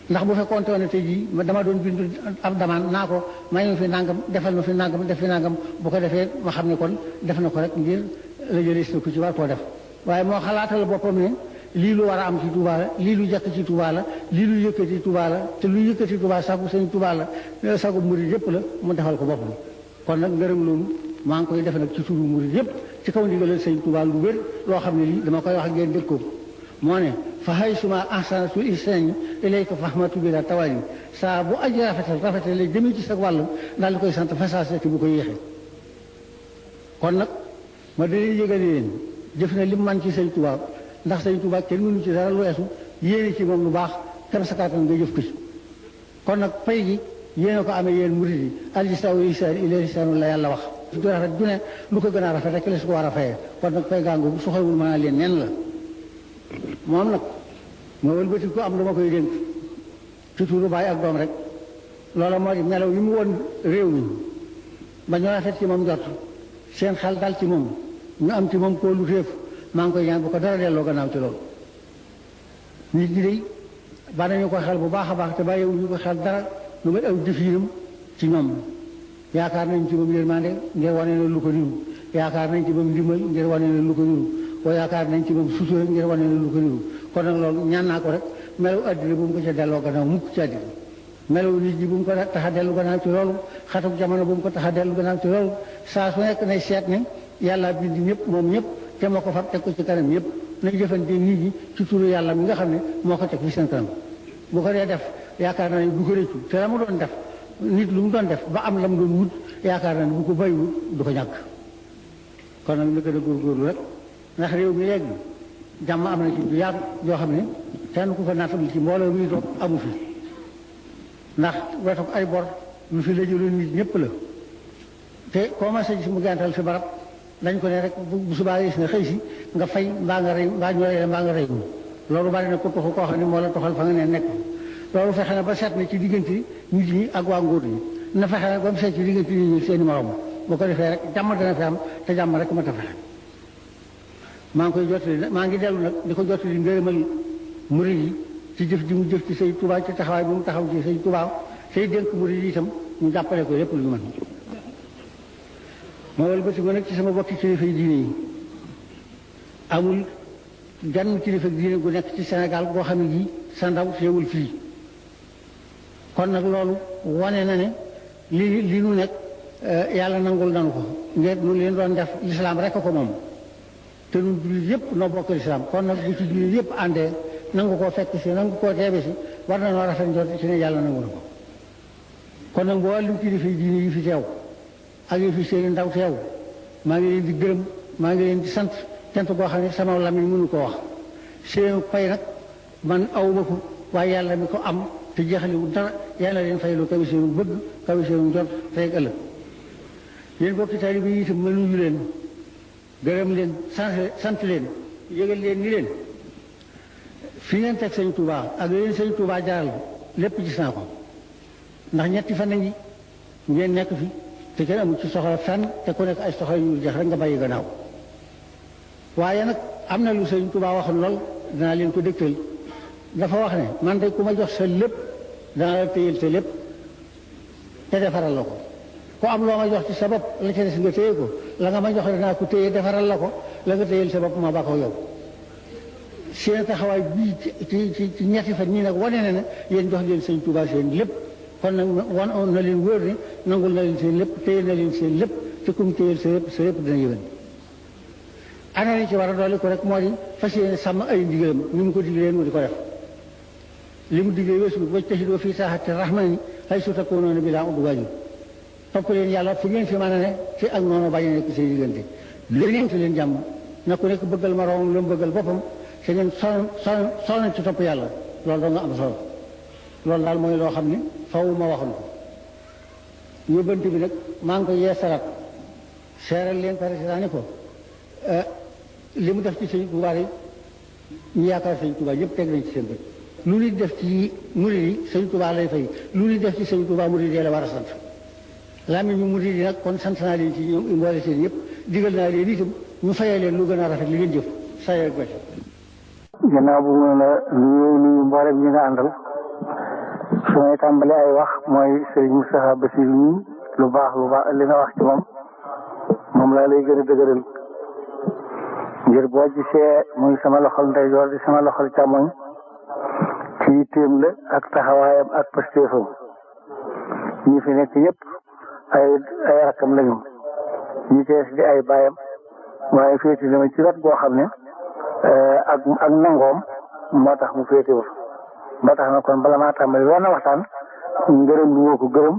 ndax bu fekkoon ne tey jii dama doon bind ab damaan naa ko may ma fi nangam defal ma fi nangam def fi nangam bu ko defee ma xam ne kon def na ko rek ngir la jëlee na ko ci war koo def waaye moo xalaatal boppam ne lii lu war a am ci Tuubaa la lii lu jekk ci Tuubaa la lii lu yëkkati Tuubaa la te lu yëkkati Tuubaa sagu sëñ Tuubaa la sagu murid yëpp la mu defal ko boppam kon nag ngërëm loolu maa ngi koy def nag ci turu murid yëpp ci kaw ndigalal sëñ Tuubaa lu wér loo xam ne lii dama koy wax ngeen dégg ko moo ne fa hay suma ahsanatu ihsani ilayka fahmatu bi la tawali saa bu aji rafetal lay demee ci sa wàll daal di koy sant fasaase te bu ko yéexee kon nag ma dalee yëgal leen jëf na lim man ci sëñ Tuubaa ndax sëñ Tuubaa kenn mënu ci dara lu weesu yéene ci moom lu baax kam sa kàttan nga jëf ko ci kon nag pay gi yéene ko amee yéen murid yi al-jazaa ihsaan ila ihsaan la yàlla wax du rafet du ne lu ko gën a rafet rek la su ko war a fayee kon nag pay gàngu bu soxlawul mën a leen nen la moom nag ma wëlbati ko am lu ma koy dénk ci tuuru baay ak doom rek loola moo di melaw yi mu woon réew mi ba ñu rafet ci moom njort seen xel dal ci moom ñu am ci moom kóolu téef maa ngi koy ñaan bu ko dara delloo gannaaw ci loolu nit ñi day ba nañu ko xel bu baax a baax te bàyyiwuñu ko xel dara lu may aw jëfiinam ci ñoom yaakaar nañ ci moom yërmande ngir wane ne lu ko niru yaakaar nañ ci moom ndimbal ngir wane ne lu ko niru waaye yaakaar nañ ci moom sutura ngir wane ne lu ko niru kon nag loolu ñaan naa ko rek melaw addina bu mu ko ca delloo gannaaw mukk ci addina melaw nit ñi bu mu ko tax a dellu gannaaw ci loolu xatuk jamono bu mu ko tax a dellu gannaaw ci loolu saa su nekk nay seet ne yàlla bind ñëpp moom ñëpp te moo ko fab teg ko ci kanam ñëpp nañ jëfante nit ñi ci turu yàlla mi nga xam ne moo ko teg ci seen kanam bu ko dee def yaakaar naa ne du ko rëccu te la mu doon def nit lu mu doon def ba am la mu doon wut yaakaar naa ne bu ko bàyyiwul du ko ñàkk kon nag ñu gën a góorgóorlu rek ndax réew mi léegi jàmm am na ci du yàgg yoo xam ne kenn ku ko naatable ci mbooloo mi toog amu fi ndax wetuk ay bor lu fi la jëloon nit ñëpp la te commencé gis mu gàntal fi barab dañ ko ne rek bu subaa gis nga xëy si nga fay mbaa nga rey mbaa ñu rey la mbaa nga rey loolu bari na ko toxu koo xam ne moo la toxal fa nga ne nekk loolu fexe na ba seet na ci diggante nit ñi ak waa nguur ñi na fexe na ba mu seet ci diggante nit ñi seen i morom bu ko defee rek jàmm dana fi am te jàmm rek ma ta fexe maa ngi koy jottali maa ngi dellu nag di ko jottali ngërëmal murid yi ci jëf ji mu jëf ci say Tuubaa ci taxawaay bi mu taxaw ci say Tuubaa say dénk murid yi itam ñu jàppale ko lépp lu ñu mën ma wëlbati ko nag ci sama bokki kilifa yi diine yi amul gan kilifa diine gu nekk ci Sénégal boo xam ne gii sa ndaw teewul fii kon nag loolu wane na ne li nu nekk yàlla nangul nanu ko ngeen nu leen doon def lislaam rek ko moom te ñun jullit yëpp noo bokk lislaam kon nag bu ci jullit yëpp àndee nangu koo fekk si nangu koo teebe si war na noo rafet njort ci ne yàlla nangu na ko kon nag mboolem kilifa yi diine yi fi teew ak yi fi seeni ndaw teew maa ngi leen di gërëm maa ngi leen di sant cant goo xam ne sama lamiñ mënu ko wax seen fay nag man awuma ko waaye yàlla mi ko am te jeexaliwul dara yàlla leen fay lu kawe seenu bëgg kawe seenu njort tey ak ëllëg yéen bokki taalibe yi itam ma nuyu leen gërëm leen sant leen yëgal leen ni leen fi ngeen teg sëñ Touba ak leen sëñ Touba jaaral lépp gis naa ko ndax ñetti fan a ngi ngeen nekk fi te kenn amul ci soxla fenn te ku nekk ay soxla yu jeex rek nga bàyyi gannaaw waaye nag am na lu sëñ Touba waxoon lool danaa leen ko dëgtal dafa wax ne man de ku ma jox sa lépp danaa la téyel sa lépp te defaral la ko ku am loo ma jox ci sa bopp la ca des nga téye ko la nga ma jox danaa ko téye defaral la ko la nga téyel sa bopp ma ba ko yow seen taxawaay bii ci ñetti fan ñii nag wane na ne yéen jox leen sëñ Touba seen lépp kon nag wan na leen wóor ne nangul na leen seen lépp téye na leen seen lépp te kum téyel sa lépp dina yëwén ana li ci war a dolli ko rek moo di fas yéene sàmm ay ndigalam ni mu ko diglee mu di ko def li mu diglee weesu wajtahidu fii saaxati rahmani haysu takunuuna bilaa udwaan topp leen yàlla fu ngeen fi mën a ne ci ak noonu bañ a nekk seen diggante leen fi leen jàmm na ku nekk bëggal moroomam lu mu bëggal boppam te ngeen sonn ci topp yàlla loolu doo nga am solo loolu daal mooy loo xam ne faw ma waxoon ko yóbbante bi nag maa ngi ko yeesalaat seeral leen président ni ko li mu def ci sëñ Tuubaa yi ñu yaakaar sëñ Tuubaa yëpp teg nañ ci seen bët lu nit def ci murid yi sëñ Tuubaa lay fay lu nit def ci sëñ Tuubaa murid yi la war a sant làmmiñ ñu murid yi nag kon sant naa leen ci ñoom mboole seen yëpp digal naa leen itam ñu fayee leen lu gën a rafet li ngeen jëf saa ak bët. gannaaw bu mu la nuyu mboolem ñi nga àndal su may tàmbali ay wax mooy Sëriñ Moustapha Bassirou ñi lu baax li nga wax ci moom laa lay gën a dëgëral ngir boo gisee muy sama loxol ndeyjoor di sama loxol càmmoñ ci yitteem la ak taxawaayam ak pastéefam ñi fi nekk yëpp ay rakkam lañu ñi tees di ay baayam waaye féeti dama ci wet boo xam ne ak nangoom moo tax mu féetewul ba tax na kon bala maa tàmbali war na waxtaan ngërëm lu woo ko gërëm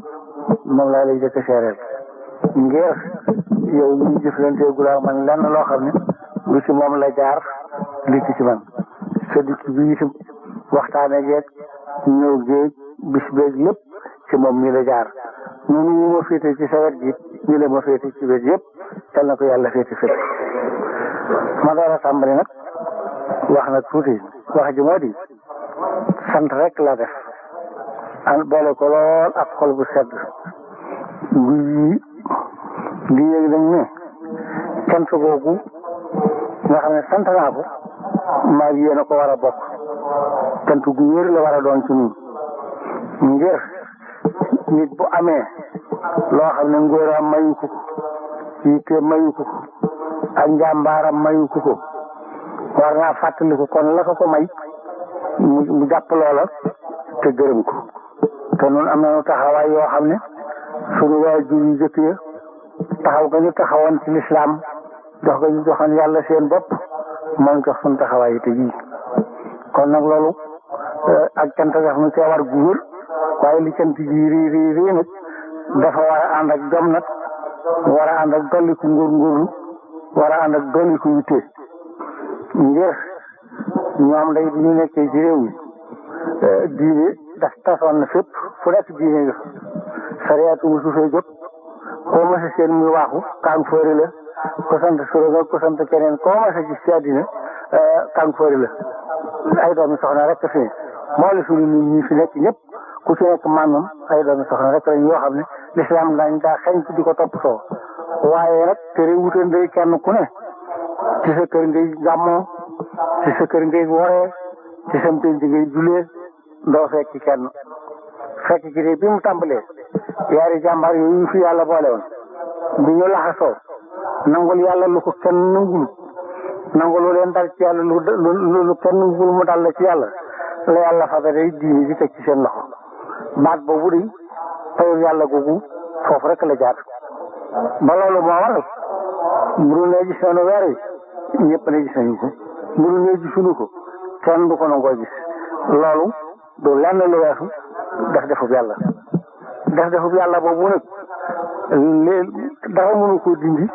moom laa lay jëkk seereel ngir yow ñu jëflanteegul ak man lenn loo xam ne lu ci moom la jaar dikk ci man sa dikk bi itam waxtaane geeg ñëw géej bis beeg lépp ci moom mi la jaar ñun ñu ma féete ci sa wet gi ñu la ma féete ci wet yëpp yal na ko yàlla féete féete ma door a tàmbali nag wax nag tuuti wax ji moo di sant rek la def an boole ko lool ak xol bu sedd guy di yéeg dañ ne sant googu nga xam ne sant naa ko maa ngi yéen a ko war a bokk sant gu wér la war a doon ci ñun ngir nit bu amee loo xam ne ngóoraam mayu ko yitte mayu ko ak njàmbaaram mayu ko war naa fàttaliku kon la ko may mu jàpp loola te gërëm ko te nun am nañu taxawaay yoo xam ne suñu waajur yu jëkk ya taxaw ga ñu taxawoon ci lislaam jox ga ñu joxoon yàlla seen bopp moom jox suñu taxawaay yi te jii kon nag loolu ak cant daf nu cee war gu wër waaye li cant ji rii nag dafa war a ànd ak jom nag war a ànd ak dolliku ngóorngóorlu war a ànd ak dolliku yitte ngir ñoom day bu ñu nekkee ci réew mi diine daf tasoon na fépp fu nekk diine nga sariyaatu musu fee jóg koo masa seen muy waaxu kàng foori la ko sant suróga ko sant keneen koo masa gis ci àddina kàng foori la ay doomi soxna rek fi moo la suñu nit ñi fi nekk ñëpp ku ci nekk maamam ay doomi soxna rek lañ yoo xam ne lislaam dañ daa xeñ di ko topp soo waaye nag tere wuteen day kenn ku ne ci sa kër ngay gàmmoo ci sa kër ngay woree ci sa penc ngay julee doo fekk kenn fekk ci de bi mu tàmbalee yaari jàmbaar yooyu fi yàlla boole woon bi ñu laxasoo nangul yàlla lu ko kenn nangul nangul lu leen dal ci yàlla lu kenn nangul mu dal la ci yàlla la yàlla fa day diini di teg ci seen loxo baat boobu de tawul yàlla googu foofu rek la jaar ba loolu moo waral mburu ne gis nañu weer wi ñëpp ne gis nañu ko mburu ne gisuñu ko kenn du ko nangoo gis loolu du lenn lu weesu def defub yàlla boobu nag léegi dara mënu ko dindi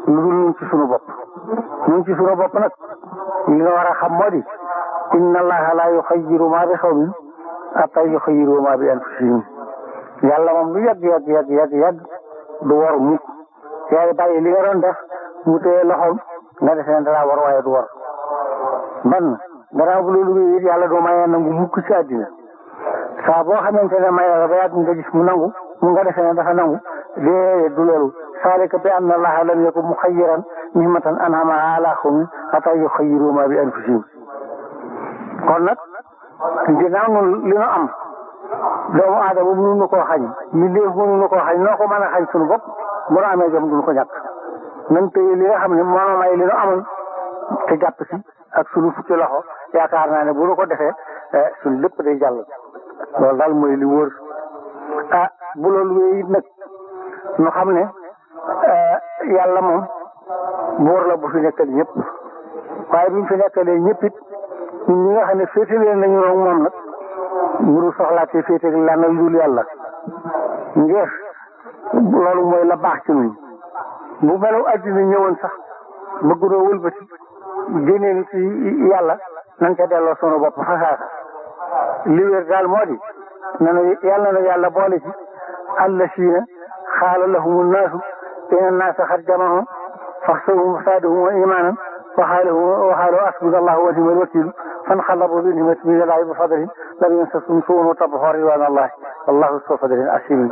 lu dul ñun ci sunu bopp nag li nga war a xam moo di inna allaha la yuxayyiru ma bi xawmin hatta yuxayyiru ma bi anfusihim yàlla moom lu yàgg du war mukk yaay bàyyi li nga doon def mu téye loxoom nga defee ne dara war waaye du war ban gannaaw bu loolu wéy it yàlla doo mayee nangu mukk ci àddina saa boo xamante ne may la ba yàgg nga gis mu nangu mu nga defee ne dafa nangu déedéet du loolu saalika bi anna allaha lam yakun muxayyiran nihmatan an'amaha ala qawmin hatta yuxayyiru ma bi anfusihim kon nag ginnaaw nun li nu am doomu aadama mënuñu koo xañ mbindeef mënuñu koo xañ noo ko mën a xañ suñu bopp bu nu amee jom duñu ko ñàkk nañ téye li nga xam ne moo may li nu amoon te jàpp si ak suñu fukki loxo yaakaar naa ne bu nu ko defee suñu lépp day jàll loolu daal mooy li wóor bu loolu wéy it nag nu xam ne yàlla moom buur la bu fi nekkal ñëpp waaye bi mu fi nekkalee ñëpp it ñun ñi nga xam ne féetalee nañu roog moom nag muru soxlaatee féete lan lu dul yàlla ngir loolu mooy la baax ci ñun bu melu addina ñëwoon sax bëgg noo wëlbati génnee ni ci yàlla nañ ca delloo sunu bopp fasaasa li wér daal moo di yàlla na yàlla boole ci allasiina xaala lahumu naasu inna naasa xad jama'u faxshawhum fazaadahum iimaanan wa qaalu hasbunallahu wa ni'mal wakiil fanqalabu bi ni'matin min Allaahi wa fadlin lam yamsashum suu'un wattaba'u ridwaanallaahi wallaahu zu fadlin aziim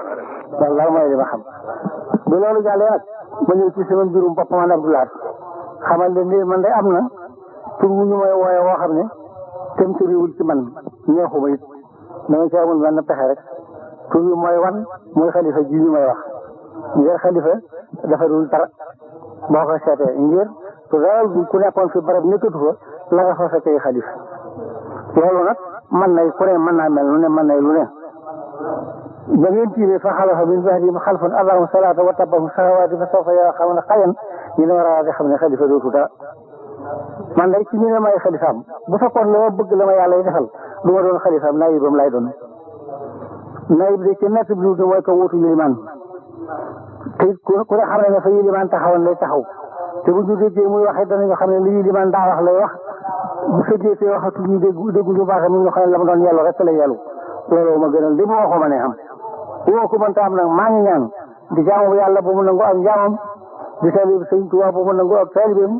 loolu mooy li ma xam. bi loolu jàllee nag ma ñëw ci sama mbirum bopp man Abdoulaye xamal leen ni man de am na tur wu ñu may wooye woo xam ne tem turiwul ci man neexuma it dama ci amul benn pexe rek tur bi mooy xalifa ji ñu may wax ngir xalifa dafa dul dara boo ko seetee ngir ku nekkoon fi barab nekkatu fa la nga fa fekkee xalifa loolu nag mën nay ku ne mën naa mel lu ne mën nay lu ne ba ngeen tiimee fa xalafa min ba'dihim xalfun adaa'u salaata wa taba'u shahawaati fa sawfa yalqawna xayyan ñu war a xam ne xalifa dootu dara man day ci ñu ne may xalifaam bu fekkoon la ma bëgg la ma yàlla defal du ma doon xalifaam naayibam lay doon naayib de ci natt bi mooy ko wuutu yilimaan te ku ne xam ne fa yilimaan taxawoon lay taxaw te bu ñu déggee muy waxee danañu xam ne li yilimaan daa wax lay wax bu fekkee te waxatu ñu dégguñu baax mi ñu xam ne la ma doon yellu rek la yellu loolu ma gënal li ma waxuma ne am woo ko mënta am nag maa ngi ñaan di jaamu yàlla bu mu nangu ak njaamam di talib sëñ Tuubaa bu mu nangu ak taalibeem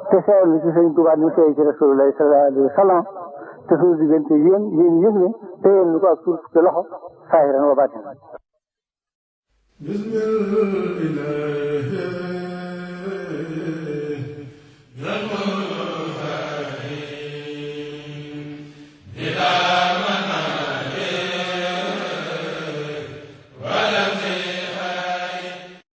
te seetlu ci sëñ Tuubaa ñu seey ci Rasulullahi sallallahu alayhi wa sallam te suñu diggante yéen yëg ne te yéen ñu ko ak suñu fukki loxo saahiran wa baatinan